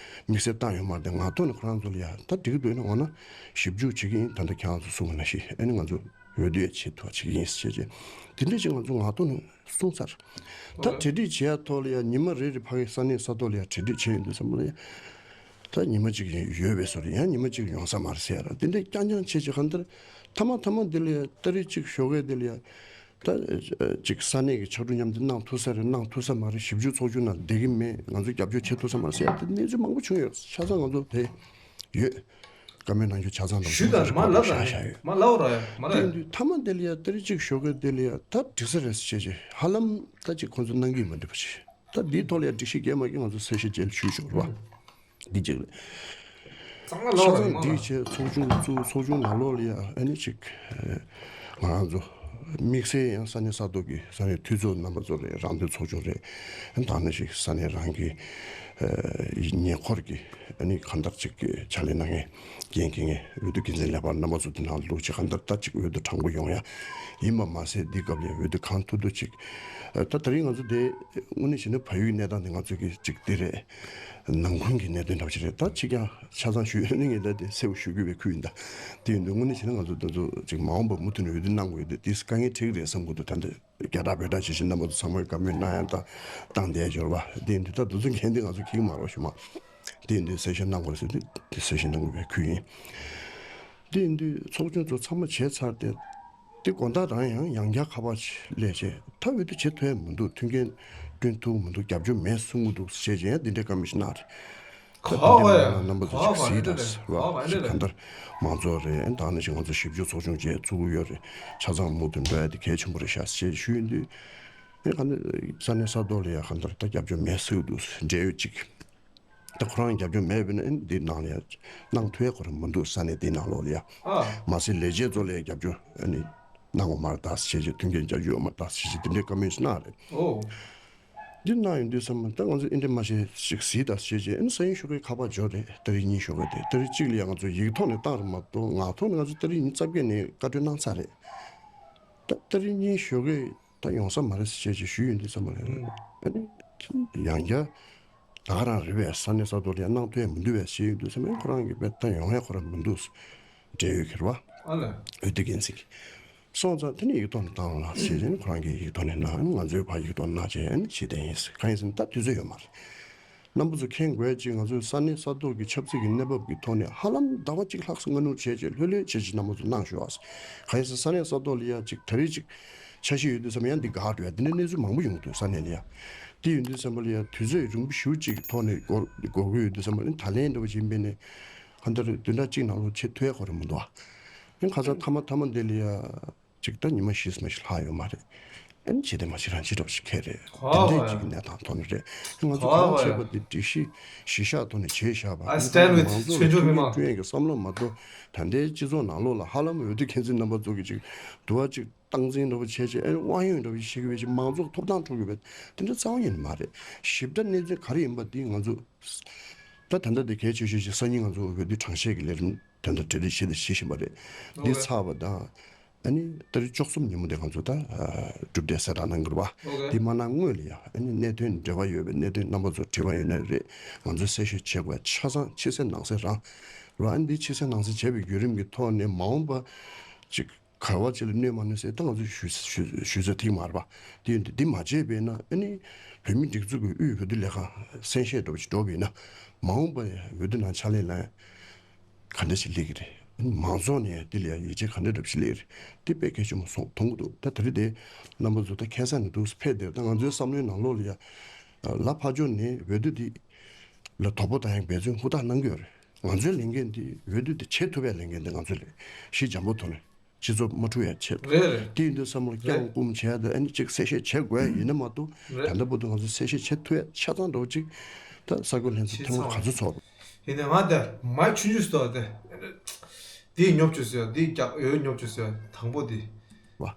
དམིགས་བསལ་བཏང་ཡོད་མ་རེད། དེ་ངག་ཐོག་ནས་ཁོ་རང་ཚོ་ལ་ཡ་ད་འགྲིག་གི་འདུག་ན་འོ་ན་ཞིབ་འཇུག་བྱེད་ཀྱི་ཡིན། ད་ལྟ་ཁྱེད་རང་ཚོ་གསུང་གི་ནང་བཞིན་ཨ་ནི་ང་ཚོ་འོས་བསྡུ་ཡ་ཆེད་དུ་བྱེད་ཀྱི་ཡིན་ཟེར་བྱས་བྱས་དེ་འདྲས་ཅིག་ང་ཚོ་ངག་ཐོག་ནས་གསུངས་ཚར། ད་གྲ་སྒྲིག་བྱེད་ཡ་ཐོག་ལ་ཡ་ཉི་མ་རེ་རེ་ཕ་གི་ས་གནས་ས་ཐོག་ལ་ཡ་གྲ་སྒྲིག་བྱས་ཡོང་དུས་ཙམ་པ་ལ་ཡ། ད་ཉི་མ་གཅིག་ཡོད་པའི་བཟོ་རེད། ཡང་ཉི་མ་གཅིག་ཡོང་ས་མ་རེད་ཟེར་ཡ་ར་དེ་འདྲས་རྐྱང་རྐྱང་བྱས་བྱས་གང་ལྟར་མཐའ་མ་མཐའ་མ་འདི་ལ་ཡ་ཏ་རིག་གཅིག་ཞོགས་ཀས་འདི་ལ་ཡ། ད་ཅིག་ས་གནས་ཀྱི་ཕྱག་གྲུ་མཉམ་དུ་གནང་ཐུབ་ས་རེད་གནང་ཐུབ་ས་མ་རེད། ཞིབ་འཇུག་ཚོགས་ཆུང་ནང་བསྡད་ཀྱི་མེད། ང་ཚོ་རྒྱབ་སྐྱོར་བྱེད་ཐུབ་ས་མ་རེད་ཟེར་ཡ་དེ་གནས་ཚུལ་མང་པོ་བྱུང་ཡོད། ཆ་ཚང་ང་ཚོ་དེ་ཡོད། བཀའ་མོལ་གནང་རྒྱུ་ཆ་ཚང་དང་ཞུས་དང་མ་ལབ་དང་ཞུས་ཡོད། མ་ལབ་ར་ཡ་མ་ར་དེ་ཡ། ཡིན་དུས་མཐའ་མ་དེ་ལ་ཡ་ཏ་རིག་གཅིག་ཞོགས་ཀས་དེ་ལ་ཡ་ད་འགྲིག་ས་རེད་ཟེར་བྱས་བྱས་ཧ་ལམ་ད་ཅིག་ཁོང་ཚོ་གནང་གི་མ་འགྲིག་པ་ཞིག་ད་འདིའི་ཐོག་ལ་ཡ་སྒྲིག་གཞི་འགལ་མ་འགལ་ང་ཚོ་གསལ་བཤད་རྗེས་ལ་ཞུས་ཆོག་རེད་བ། འདི་གཅིག་རེད། གཙང་མ་ལོག་ཆ་རེད་ཚང་མ་འདི་ལ། བྱས་ཚོགས་ཆུང་བཙུགས། ཚོགས་ཆུང་ནང་ལོགས་ལ་ཡ་ཨ་ནི་ཅིག་ང་རང་ཚོ་དམིགས་བསལ་ཡང་ས་གནས་ས་ཐོག་གི་ས་གནས་འཐུས་ཚོགས་རྣམ་པ་ཚོ་རེད། རང་འདུས་ཚོགས་ཆུང་རེད། ད་ནི་ཅིག་ས་གནས་རང་གི་ཉེ་འཁོར་གྱི་ཨ་ནི་གང་ལྟར་ཅིག་གི་ཕྱག་ལས་གནང་མཁན་འགན་འཁྱེར་མཁན་འོས་བསྡུ་འགན་འཛིན་ལས་འཕར་རྣམ་པ་ཚོ་འདི་ནང་བླུགས་བྱས་གང་ལྟར་ད་ཅིག་འོས་བསྡུ་དྲང་པོ་ཡོང་ཡ་ཡིན་པ་མ་ཟད་འདི་སྐབས་ལ་འོས་བསྡུ་གང་ཐུབ་ཐུབ་ཅིག་ད་དེ་རིང་ང་ཚོ་དེ་དངོས་གནས་བྱས་ན་ཕ་ཡུལ་གནས་སྟངས་དེ་ང་ཚོ་གི་ཅིག་དེ་རེད། ནང་ཁུལ་གྱི་གནད་དོན་འདྲ་པོ་ཞིག་རེད། ད་ཅིག་ཀྱང་ཆ་ཚང་ཞུ་ཡོད་ནི་ངས་ད་དེ་གསལ་པོ་ཞུ་དགོས་པའི་ཁུལ་ཡིན། ད་དེ་ཡིན་དུས་དངོས་གནས་བྱས་ན་ང་ཚོ་དེ་ཚོ་ཅིག་མ་འོངས་པར་མུ་མཐུད་ནས་འོས་བསྡུ་གནང་དགོས་ཡོད་དུས་དེ་དཀའ་ངལ་འཕྲད་ཀྱི་རེད་བསམ་གྱི་འདུག་ད་འདི་རྒྱ་གྲགས་བོད་གྲགས་ཇི་བཞིན་རྣམ་པ་ཚོ་ཚང་མས་བཀའ་མོལ་གནང་ཡ་ད་བཏང་བསྡད་ཡོད་རེད་བ། དེ་ཡིན་དུས་ད་དེ་ཚོ་འགན་དེ་ང་ཚོ་འཁྱེར་གྱི་མ་རེད་བ། ཞུ་མ་དེ་ཡིན་དུས་གསལ་བཤད་གནང་དགོས་རེད་ཟེར་དུས་དེ་གསལ་བཤད་གནང་དགོས་པའི་ཁུལ་ཡིན། དེ་ཡིན་དུས་ཚོགས་ཆུང་ཚོ་ཚང་མ་བྱས་ཚར་ཏེ། དེ་དགོང་དག་རང་ཡང་ཡང་བསྐྱར་ཁ་པར་ཅིག་སླེབས་བྱས་ད་འོས་བསྡུ་བྱེད་ཐུབ་ཡ་མི་འདུག་མཐུན་རྐྱེན་བསྐྲུན་ཐུབ་མི་འདུག་རྒྱབ་སྐྱོར་མེད་གསུང་གི་འདུག་ཞེས་བྱས་ཡང་འདི་འདྲའི་བཀའ་མོལ་ཞིག་གནང་རེད། ད་དེ་འདྲའི་མ་གནང་རྣམ་པ་ཚོ་ཅིག་གཟིགས་དང་ཟེར་བ་ཞིག་གང་ལྟར་མང་ཚོགས་རེད། ད་ནི་ཞིག་ང་ཚོ་ཞིབ་འཇུག་ཚོགས་ཆུང་བཅས་བཙུགས་ཀྱི་ཡོད་རེད། ཆ་ཚང་མུ་མཐུད་འགྲོ་ཡ་དེ་གལ་ཆེན་པོ་རེད་ཤག་ཞེས་ཞུས་ཡོང་དུས། ཨེ་ག་ནས་ས་གནས་ས་ཐོག་ལ་ཡ་གང་ལྟར་ད་རྒྱབ་སྐྱོར་མེད་ཟེར་གྱི་འདུག་འབྲེལ་ཡོད་ཅིག་ད་ཁོ་རང་རྒྱབ་སྐྱོར་མེད་པས་ན་ཨེ་འདི་ནང་ལ་ཡ་གནང་ཐུབ་ཡ་ཁོ་རང་མི་འདུག་ས་གནས་འདི་ནང་ལོགས་ལ་ཡ། ཨ། མ་ཟད་ལས་བྱེད་ཚོ་ལ་ཡ་རྒྱབ་སྐྱོར་ཨ་ནི་གནང་བ་མ་རེད་ད་ཟེར་བྱས་མཐུན་རྐྱེན་རྒྱབ་སྐྱོར་ཡོད་མ་རེད་ད་ཟེར་བྱས་འདི་འདྲའི་བཀའ་མོལ་ཞིག་གནང་རེད། ཨོ། འདི་གནང་ཡོང་དུས་ཙམ་ད་ང་ཚོ་ཨེ་འདྲ་མ་བྱས་ཞིག་གཟིགས་ད་ཟེར་བྱས་ཨ་ནི་ས་ཡིན་ཞོགས་ཀས་ཁ་པར་འབྱོར་རེད། ཏ་རིག་གཉིས་ཞོགས་ཀས་དེ་ཏ་རིག་གཅིག་ལ་ཡ་ང་ཚོ་ཡིག་ཐོག་ནས་བཏང་རེད་མ་གཏོགས་ངག་ཐོག་ནས་ང་ཚོ་ཏ་རིག་ཉི་ཤུ་རྩ་བརྒྱད་ནས་བཀའ་འཁྲོལ་གནང་ཚར་རེད། ད་ཏ་རིག་གཉིས་ཞོགས་ཀས་ད་ཡོང་ས་མ་རེད་ཟེར་བྱས་ཞུས་ཡོང་དུས་ཙམ་པ་ལ་ཨ་ནི་ཡང་བསྐྱར་ད་ག་རང་རེད་པས། ས་གནས་ས་ཐོག་ལ་ཡང་གནང་ཐུབ་ཡ་མི་འདུག་པས་ཞུས་ཡོང་དུས་ཙམ་པ་ཁོ་རང་གིས་དཔེ་ད་ཡོང་ཡ་ཁོ་རང་མི་འདུག་འབྲེལ་ཡོད་ཁྱེར་བ་ཨ་ལ། འོས་བསྡུ་འགན་འཛིན་གྱིས་སོང་ཙང་དེ་ནི་ཡིག་ཐོག་ནས་བཏང་རོགས་གནང་ཞེས་ཁོ་རང་གིས་ཡིག་ཐོག་ནས་གནང་། ང་ཚོའི་ཕར་ཡིག་ཐོག་ནས་གནང་བྱས་ཞུས་བསྡད་ཡིན། གང་ཡིན་ཟེར་ན་ད་དུས་ཚོད་ཡོད་མ་རེད། རྣམ་པ་ཚོ་མཁྱེན་དགོས་ཅིག་ང་ཚོའི་ས་གནས་ས་ཐོག་གི་ཆབ་སྲིད་ཀྱི་གནས་བབ་ཀྱི་ཐོག་ནས་ཧ་ལམ་ཟླ་བ་གཅིག་ལྷག་ཙམ་སྔ་སྣུར་བྱས་བྱས་ལྷོད་ལྷོད་བྱས་བྱས་རྣམ་པ་ཚོ་གནང་ཞུ་བ། གང་ཡིན་ཟེར་ས་གནས་ས་ཐོག་ལ་ཡ་ཅིག་ད་རེས་ཅིག་འཆར་གཞི་ཡོད་དུས་ཙམ་ཡང་འདི་འགག་འགྲོ་ཡ་འདི་འདྲ་གནས་ཚུལ་མང་པོ་ཡོང་གི་འདུག་ས་གནས་ལ་ཡ། དེ་ཡོང་དུས་ཙམ་པ་ལ་ཡ་དུས་ཚོད་རིང་པོ་ཞེ་པོ་ཅིག་གི་ཐོག་ནས་འགོར་འགོར་གྱི་ཡོད་དུས་ཙམ་པ་ལ་ད་ལན་འདྲ་བོ་ཞིག་ཡིན་པས་ནས་གང་ལྟར་བདུན་ཕྲག་གཅིག་ནང་ལོགས་བྱེད་ཐུབ་ཡ་ཁོ་རང་མི་འདུག་ཨ། ཨེ་ཁ་སང་མཐའ་མ་མཐའ་མ་འདི་ལ་ཡ་ཅིག་ད་ཉི་མ་བཞི་ཙམ་ཞིག་ལྷག་ཡོད་མ་རེད། ཨེ་ཇི་ལྟ་མ་ཤི་རང་ཅི་འདྲ་བ་ཞིག་ཁེལ་རེད། དེ་འདྲའི་ཅིག་གི་གནས་སྟངས་ཐོག་ནས་རེད། ང་ཚོ་གང་བྱས་པ་དེ་སྒྲིག་གཞི་གཞི་བཞག་ཐོག་ནས་བྱས་བཞག་པ། I stand with མང་ཚོགས་ཆོས་འབྱོར་མི་མང་། སྐྱོན་གྱི་བསམ་བློ་མ་གཏོགས་ད་ལྟའི་སྤྱི་ཚོགས་ནང་ལོགས་ལ་ཧ་ལམ་འོས་བསྡུ་འགན་འཛིན་རྣམ་པ་ཚོ་གི་ཅིག་འདུ་བ་ཅིག་སྟངས་འཛིན་འདྲ་བོ་བྱས་བྱས་ཨེ་དབང་ཡོད་འདྲ་བོ་ཞིག་བྱེད་ཀྱི་བྱེད་ཀྱི་མང་ཚོགས་ཐོབ་ཐང་འཕྲོག་གི་བས་དེ་འདྲ་རྩ་བ་ཉིད་ནས་མ་རེད། ཞིབ་ཕྲ་གནས་ཚུལ་ག་རེ་ཡིན་པ་དེ་ང་ཚོ་ད་ད་ལྟ་དེ་གལ་ཆེ་ཤོས་ཤིག་སང་ཉིན་ང་ཚོ་འོས་བསྡུ་གྲངས་བཤེར་གྱི་ལས་རིམ་དེ་འདྲ་གྲ་སྒྲིག་བྱེད་དང་བྱེད་བཞིན་པ་རེད། འདི་ཚར་བ་དང་ཨ་ནི་ཏ་རིག་བཅུ་གསུམ་ཉིན་མོ་དེ་ང་ཚོ་ད་གྲུབ་འབྲས་གསལ་བསྒྲགས་གནང་གི་རེད་བ། འདི་མ་གནང་སྔོན་ལ་ཡང་ཨ་ནི་གནད་དོན་འབྲེལ་བ་ཡོད་པའི་གནད་དོན་རྣམ་པ་ཚོ་དྲི་བ་ཡོད་ན་རེད། ང་ཚོས་གསལ་བཤད་བྱེད་དགོས་ཆ་ཚང་ཕྱི་གསལ་ནང་གསལ་རང་རེད་བ། ཨ་ནི་འདི་ཕྱི་གསལ་ནང་གསལ་བྱས་པའི་བརྒྱུད་རིམ་གྱི་ཐོག་ནས་མ་འོངས་པ་ཅིག་ག་བ་ཅིག་ལ་གནོད་མ་གནོད་ཟེར་ད་ང་ཚོས་ཞུ་ཞུ་ཞུ་ཚོད་ཐིག་མ་རེད་པ། དེ་ཡིན་དུས་འདི་མ་བྱས་པས་ན་ཨ་ནི་བོད་མི་སྒྲིག་འཛུགས་ཀྱི་དབུས་འོས་བསྡུ་ལས་ཁང་གསན་བཤད་འགྲོ་བ་ཞིག་འགྲོ་བས་ན་མ་འོངས་པ་འོས་བསྡུ་ནང་ཕྱག་ལས་གནང་ག་འདྲ་ཞིག་སླེབས་ཀྱི་རེད། ཨ་ནི་མང་ཚོགས་ནས་འདི་ལ་ཡང་ཡིད་ཆེས་ག་འདྲ་འདྲ་ཞིག་སླེབས་ཀྱི་རེད། འདི་དཔེ་གལ་ཆེན་པོ་སོང་མཐོང་གི་འདུག་ད་དེ་རིང་དེ་རྣམ་པ་ཚོ་ད་ཁ་སང་ནས་འདུག་ཕེབས་བསྡད་ད་ང་ཚོའི་བསམ་བློའི་ནང་ལོགས་ལ་ཡང་ལ་ཕར་ཕྱོགས་ནས་འོས་བསྡུ་འདི་ལ་དོ་ཕོག་བཏང་ཡག་འབད་བརྩོན་ཧུར་ཐག་གནང་གི་ཡོད་རེད། ང་ཚོའི་ལས་འགན་འདི་འོས་བསྡུ་འདི་བྱེད་ཐུབ་པའི་ལས་འགན་འདི་ང་ཚོའི་ལས་གཞི་འཇམ་པོ་ཐོག་ནས། སྤྱི་ཚོགས་མ་འཁྲུག་ཡ་ཆེད་དུ། རེད་རེད། དེ་ཡིན་དུས་བསམ་བློ་རེད། བསྐྱངས་སྐུམ་བྱས་ཏེ་ཨ་ནི་གཅིག་གསལ་བཤད་བྱེད་དགོས་ཡ་ཡིན་ན་མ་གཏོགས་རེད། ད་ལྟ་བར་དུ་ང་ཚོ་གསལ་བཤད་བྱེད་ཐུབ་ཡ་ཆ་ཚང་འདྲ་བོ་གཅིག་ད་ས་ཁུལ་ལྷན་ཚོགས་ཐེངས་མ་ག་ཚོད་ཚོགས། ཡིན་ནའི་ང་དེ་མ་ཆུང་ཆུང་སྟོ་དེ་དེའི་ཉོབ་བཅུག་ཟེར་ཡ་དེའི་རྒྱག་ཡོད་ཉོབ་བཅུག་ཟེར་ཡ་དང་པོ་དེ། བ།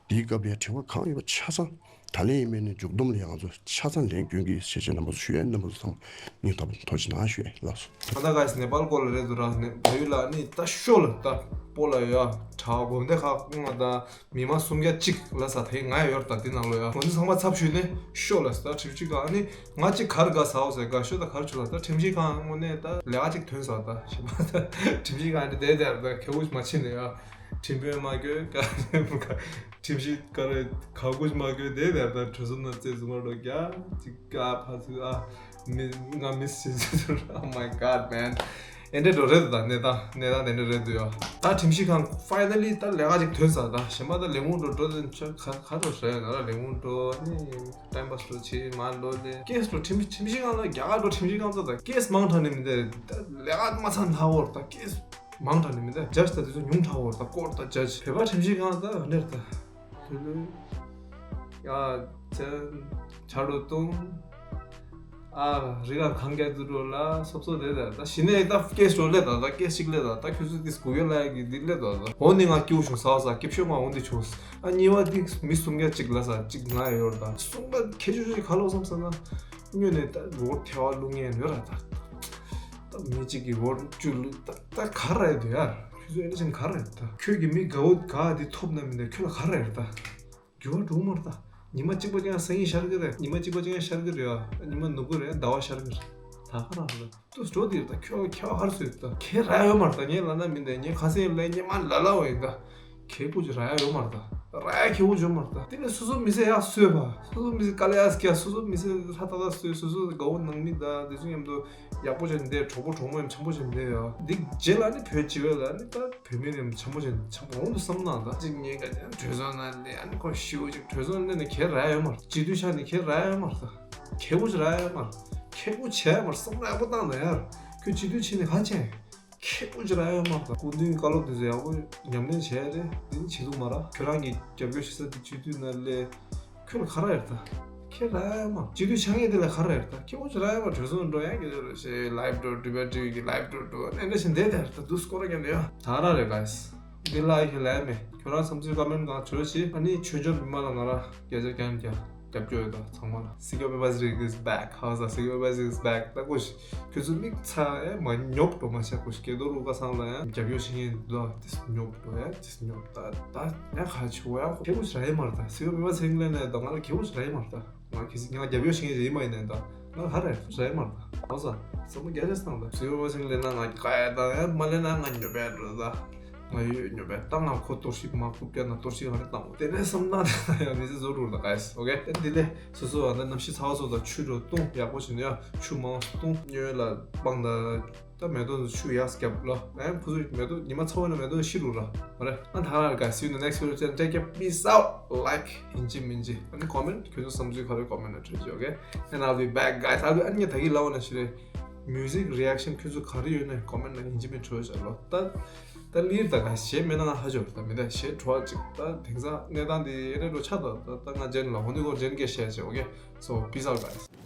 དེའི་སྐབས་ཡ་དྲི་བ་གང་ཡོད་པ་ཆ་ཚང་། ད་ལན་ཡིན་མིན་ནས་མཇུག་བསྡོམས་ལ་ཡང་ང་ཚོ་ཆ་ཚང་ལན་སྐྱོན་གྱི་ཤེས་བྱའི་རྣམ་པ་ཚོ་ཞུ་ཡ་རྣམ་པ་ཚོ་ཚང་སྙིང་ཐག་པ་ནས་ཐུགས་རྗེ་གནང་ཞུ་ཡ་ལགས་སོ། ད་ལྟ་ག་ནེ་པཱལ་སྐོར་ལ་རེད་འདུག་ར་ནེ་བལ་ཡུལ་ལ་ནི་ད་ཤོ་ལ་ད་སྤོ་ལ་ཡོད་ཡ་གྲྭ་བ་སྒོམ་སྡེ་ཁག་ཀུན་ལ་ད་མི་མང་སུམ་བརྒྱ་གཅིག་ལ་ས་དེ་ང་ཡོད་ད་དེ་ནང་ལོ་ཡ་ང་ཚོ་ཚང་མ་ཚབ་ཞུས་ནས་ཤོ་ལ་ད་ཁྲིམས་ཞིབ་ཁང་ནི་ང་གཅིག་གར་དགའ་ས་འོ་ཟེར་དགའ་ཤོ་ད་གར་ཆུ་ལ་ད་ཁྲིམས་ཞིབ་ཁང་དངོས་གནས་ད་ལས་ཀ་གཅིག་ཐོན་ས་ད་ཞེ་མ་ད་ཁྲིམས་ཞིབ་ཁང་ནི་དེ་དེར་ད་ཁེ་བོ་མ་ཕྱིན་ནས་ཡ་ཁྲིམས་དཔོན་མ་གྱོད་ཀ་ཁྲིམས་ཞིབ་ཀ་རེ་ག་གུ་མ་གོ་དེ་ལྟར་དང་གྲོས་ཚོགས་ནང་རྩེ་ཟུར་མ་འགྲོ་རྒྱ་ཅིག་ཀ་ཕ་ཚུ་ཨ་མི་ང་མི་སི་ཟུར། Oh my god man. ཨེ་འདྲ་འགྲོ་རེད་ད་གནས་སྟངས་གནས་སྟངས་དེ་འདྲ་རེད་འདུག་ཡ། ད་ཁྲིམས་ཞིབ་ཁང་ཕའི་ནལ་ལི་ད་ལས་ཀ་ཅིག་ཐོན་ས་ད་གཞན་པ་ད་ལས་ཁུངས་འགྲོ་འགྲོ་དེ་ཁ་ཁ་འགྲོ་ཟེར་ཡ་ན་ར་ལས་ཁུངས་འགྲོ་ནི་ཊའིམ་པཱ་སི་འགྲོ་བྱེད་མ་ལོ་ལེ་ཀེ་སི་འགྲོ་ཁྲིམས་ཁྲིམས་ཞིབ་ཁང་ལ་རྒྱ་གར་འགྲོ་ཁྲིམས་ཞིབ་ཁང་ཚོ་ད་ཀེ་སི་མང་དྲགས་ནི་མི་འདུག་ད་ལས་ཀ་མ་ཚང་ལྷག་འོར་ད་ཀེ་སི། མང་དྲགས་ནི་མི་འདུག་ཇཇ་ད་དེ་ཚོ་ཉུང་དྲགས་འོ་ད་ཀོར་ད་ཇཇ་བོད་པ་ཁྲིམས་ཞིབ་ཁང་ད་འདྲ་ད་དུ་ལུ་ཡ་ཅན་ཆ་རུ་ཏུང་ཨ་རི་ག་གང་ག་དུ་འགྲོ་ལ་སོབ་སོབ་རེད་ད་ད་གཞི་ནས་ད་ཀེ་སི་འགྲོ་ལེ་ད་ད་ཀེ་སི་གཅིག་ལེ་ད་ད་ཁྱོད་ཚོ་དེ་སྒུག་ཡོད་ལ་ཡ་གི་དེ་ལེ་ད་ད་འོ་ནི་ང་སྐྱིའུ་བྱུང་ཟ་བ་ཟ་སྐྱིབ་ཤོད་ང་འོ་འདི་བྱུང་ཨ་གཉིས་པ་དེ་མི་སུམ་བརྒྱ་གཅིག་ལ་ཟ་གཅིག་ང་ཡོད་ད་གསུམ་པ་ཁྱེད་ཆོ་ཆོ་ག་ལོ་བསམ་ས་ན་སྔོན་ནས་ད་འོ་ཐལ་བ་བླུག་ངེས་ཡོད་ར་ད། ད་མི་གཅིག་གིས་འོར་བཅུ་ལུས་ད་ད་ག་རེད་འདུག་ཡ། ཁྱོད་ཚོ་ཨེ་འདྲ་བྱས་ན་ག་རེད་ད། ཁྱོད་ཀྱིས་མི་དགའ་བོ་ག་དེ་ཐོབ་ན་མི་འདུག་ཁྱོད་ལ་ག་རེད་ད། འགྱུར་བ་འགྲོ་གི་མ་རེད་ད། ཉི་མ་གཅིག་པ་ཅང་སང་ཉིན་ཤར་གི་རེད། ཉི་མ་གཅིག་པ་ཅང་ཤར་གི་རེད་ཡ། ཉི་མ་ནུབ་གི་རེད། ཟླ་བ་ཤར་གི་རེད། ད་ག་རང་རེད། ཏུ་སྤྲོ་དེ་རེད་ད། ཁྱོད་ཁྱོད་ཧར་སོས་ད། ཁྱེད་ར་ཡོད་མ་རེད་ད། ངས་ལབ་ན་མི་འདུག་ངས་ཁ་སང་ལས་ཉི་མ་ལ་ལ་བ་ཡིན་ད། ཁེ་པོ་ཅིག་ར་ཡ་ཡོད་མ་རེད་ད། ར་ཡ་ཁེ་པོ་ཅིག་ཡོད་མ་རེད་ད། དེ་ནས་སོ་སོ་མི་ཚེ་ཡག་སོས་པ། སོ་སོ་མི་ཚེ་དཀའ་ལས་ཡག་སྐྱ། སོ་སོ་མི་ཚེ་ཧྲ་ཏག་ཏག་སོས། སོ་སོ་དགའ་བོ་ནང་མི་ད་དེ་ཚོ་མཉམ་དུ་ཡག་པོ་བྱས་ནས་བསྡད། གྲོགས་པོ་གྲོགས་མོ་ཡང་འཆམ་པོ་བྱས་ནས་བསྡད་ཡོད། འདི་རྗེས་ལ་ནི་བོད་སྤྱི་བའི་ལ་ནི་ད་བོད་མི་རེད་འཆམ་པོ་བྱས་ནས་འཆམ་པོ་འོང་དུ་བསམ་ན་ད་ཅིག་ངས་ག་ཅན་གྲོས་ཚོགས་ནང་ལས་ཨ་ནི་ཁོ་ཤིའུ་ཅིག་གྲོས་ཚོགས་ནང་ནས་ཁྱེད་ར་ཡ་ཡོད་མ་རེད། སྤྱི་འཐུས་ཆགས་ནས་ཁྱེད་ར་ཡ་ཡོད་མ་རེད་ད། ཁེ་པོ་ཅིག་ར་ཡ་ཡོད་མ་རེད། ཁེ་པོ་བྱས་ཡ་མ་རེད། བསམ་བློ་ཡག་པོ་བཏང་ད་ཡ། ཁྱོད་སྤྱི་འཐུས་ཕྱིན་ནས་ག་བྱས། ཁེ་པོ་ཅིག་ར་ཡོད་མ་རེད། སྐུ་མདུན་བཀའ་སློབ་དེ་ཚོ་ཡག་པོ་ཉམས་ལེན་བྱས་རེད། དེ་ནི་བྱེད་ཐུབ་མ་རེད། ཁྱོད་རང་གི་རྒྱབ་སྐྱོར་བྱེད་ས་དེ་སྤྱི་འཐུས་ནང་ལས་ཁྱོད་ལ་ག་རེ་ཡོད་ད། ཁེ་ར་ཡོད་མ་རེད། སྤྱི་འཐུས་ཆགས་ངེས་དེ་ལ་ག་རེ་ཡོད་ད། ཁེ་པོ་ཅིག་ར་ཡོད་མ་རེད། གྲོས་ཚོགས་འགྲོ་ཡ་གི་རེད་ཞེས་ལའིབ་འགྲོ་ཌི་བེཊ་ཊི་ཝི་གི་ལའིབ་འགྲོ་འགྲོ་ཨེ་འདྲ་བྱས་འདས་དེར་ད་དུ་སྐོར་ར་རྒྱབ་ནས་ཡ་ད་ར་རེད་གཱས། འདི་ལ་ཡི་གེ་ལས་མེད། ཁྱོད་རང་བསམ་ཚུལ་ཀ་མེན་གང་བྱོས་ཤིག་ཨ་ནི་ཆོས་འབྱོར་མི་མང་ལ་ང་ར་སྐད་ཆ་རྐྱང་རྐྱང་རྒྱབ་སྐྱོར་ཡོད་ད་ཚང་མ་ལ། སི་ཀེ་པེ་པ་ཟི་རིག་is back. How's that? སི་ཀེ་པེ་པ་ཟི་རིག་is back. ད་ཀུ་ཤི་ཁྱོད་ཚོ་མིག་ཚ་ཨེ་མ་ཉོབ་འགྲོ་མ་ཤ་ཀུ་ཤི་སྐལ་རྡོར་རུ་ཀ་ཚང་ལ་ཡང་རྒྱབ་སྐྱོར་བྱེད་མཁན་འདུག་ད་ཉོབ་འགྲོ་ཡ་ཉོབ་ད་ད་ཡ་ཁ་ཆུ་བ་ཡ་ཁེ་པོ་ཞིག་ར་ཡི་མ་རེད་ད། སི་ཀེ་པེ་པ་ཟི་རིག་ལས་ནས་ད་ང་ལ་ཁེ་པོ་ཞིག་ར་ཡི་མ་རེད་ད། ང་ཁེ་སི་ང་རྒྱབ་སྐྱོར་བྱེད་མཁན་ཞིག་ཡིན་མ་ཡིན་ནས་ད་ང་ཧ་ར་ཡི་ར་ཡི་མ་རེད་ད། ཨོ་ས་བསམ་བློ་རྒྱ་ཆེ་སྣང་ད། སི་ཀེ་པེ་པ་ཟི་རིག་ལས་ན་ང་ག་ཡ་ད་ཡ་མ་ལས་ན་ང་ཉོབ་ཡ་འགྲོ་ད། ང་ཡོད་ཉོ་བས་ད་ང་ཁོ་གཏོར་བཤིག་མ་རྐུབ་རྒྱག་ན་གཏོར་བཤིག་ག་རེ་བཏང་དེ་ནས་བསམ་ན་ད་ཡང་མི་ཚེ་བཟོ་རུ་ལ་གས། ཨོ་ཀེ་ཨེ་འདི་ལས་སོ་སོ་བ་ད་གནམ་གཤིས་ཚ་བ་སོགས་དང་ཆུ་འགྲོ་བཏུང་ཡག་པོ་བྱས་ནས་ཡང་ཆུ་མང་བཏུང་སྨྱོན་ལ་སྤང་ད་ད་མེ་ཏོག་ཆུ་ཡག་རྒྱབ་ལ་ཨེ་ཁོ་ཚོ་མེ་ཏོག་ཉི་མ་ཚ་བ་ན་མེ་ཏོག་ཤི་རུ་ལ་མ་རེད། ཨ་ད་ར་གས། See you in the next video. Take care. Peace out. Like ཡིན་གཅིག་མིན་གཅིག་ཨ་ནི་comment ཁྱོད་ཚོ་བསམ་ཚུལ་ག་རེ་comment ནང་བྲིས་ཤོག་ཨོ་ཀེ། And I'll be back, guys. I'll be ཨ་ནི་ད་གི་ལའོ་ན་ཤི་རེ་music reaction ཁྱོད་ཚོ་ག་རེ་ཡོད་ན་comment ནང་ཡིན་གཅིག་མིན་བྲིས་ཤོག་ལོ་ད། ད་ལིར་ད་ག་ཞེ་མེད་ན་ང་ཧ་ཅོ་ད་མི་ད་ཞེ་བྲོ་ཅིག་ད་དེང་སང་གནས་སྟངས་དེ་ཨེ་རེ་འགྲོ་ཆ་ད་ད་ད་ང་ཇན་ལ་ཧོ་ནི་གོ་ཇན་གེ་ཤེ་ཅེ། Okay, so peace out, guys.